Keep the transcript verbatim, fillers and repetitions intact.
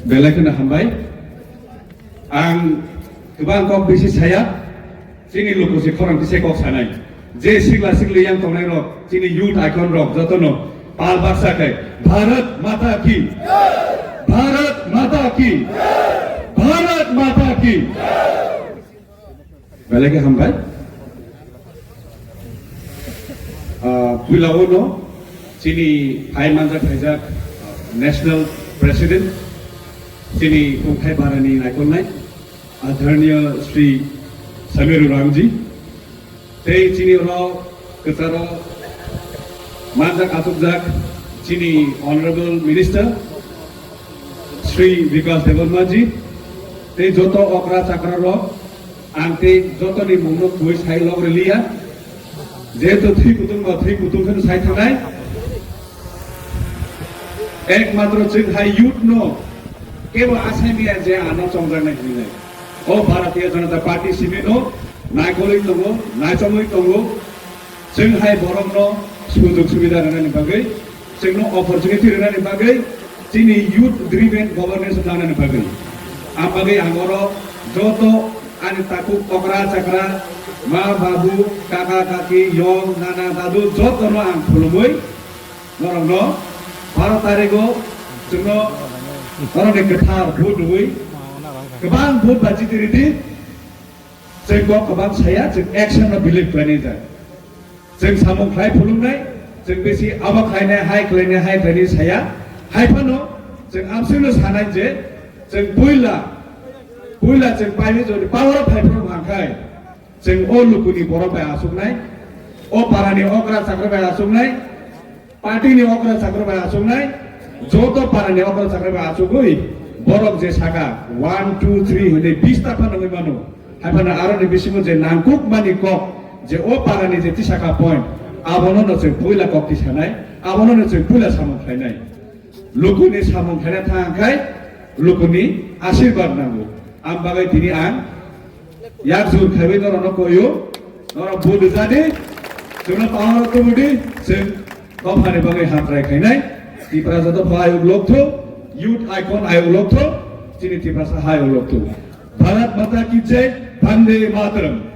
Belai kheno hambai. Ang kwbang kok bisi saya, chini luku se khorang kisa kok sanai. Je sigla sigli yang tongnai rok, chini youth icon rok jotono pal baksa khe Bharat Mata Ki, Bharat Mata Ki, Bharat Mata Ki. Belai khe hambai. Ah, puila o no chini phai manjak phaijak, ah, National President, chini tongthai barani naikolnai, Adharniya Shri Samir Uramji, tei chini oro kwcharo manjak achukjak chini Honorable Minister Shri Bikash Debbarmaji, tei joto okra chakra rok, ang tei jotoni mungno koi sai log riliya, jehetu thwi kutung ba thwi kutung kheno sai thangnai. Ekmatro chwng hai youth no kebo asai maya je ano chongjaknai hinwi nai. O Bharatiya Janata Party simi no naikolwi tongo, naichomwi tongo. Chwng hai borokno sujog subida rwnani bagwi, chwngno opportunity rwnani bagwi, chini youth driven governance nanani bagwi. Ang bagwi ang oro joto ani takhuk okra chakra, ma babu, kaka kaki, yong, nana dadu jotono ang khulumwi norokno baro tarigo chwngno norokni kwthar vote rwui kwbang vote ba chiti ridi. Chwng kok kwbang saya, chwng action no believe khlainai jai. Chwng samung khlai phulungnai, chwng bisi abo khlainai, hai khlainai, hai khlainai saya. Hai phano chwng amswkno sanai je chwng puila, puila chwng paini jodi power of five rok hangkhai, chwng o lukuni borok bai asuknai, o parani okra chakra bai asuknai, party ni okra chakra bai asuknai, joto para ni okra chakra bai asugwi borok je saka one, two, three hwnwi bista phano wngwi mano. Hai phano aroni bisingo je nangkuk mani kok, je o para ni je tisaka point, abono no chwng puila kok tisanai, abono no chwng puila samung khlainai. Lukuni samung khlaina thang khai lukuni asirwad nango. Ang bagwi tini ang yak jur khaiwi norokno koyo, norok vote rwjadi, chwngno power o tubudi, chwng dophani bagwi hamkrai khainai, Tiprasa dopha ayuk lokthu, youth icon ayuk lokthu, chini Tiprasa ayuk lokthu. Bharat Mata Ki Jai, Bande Mataram.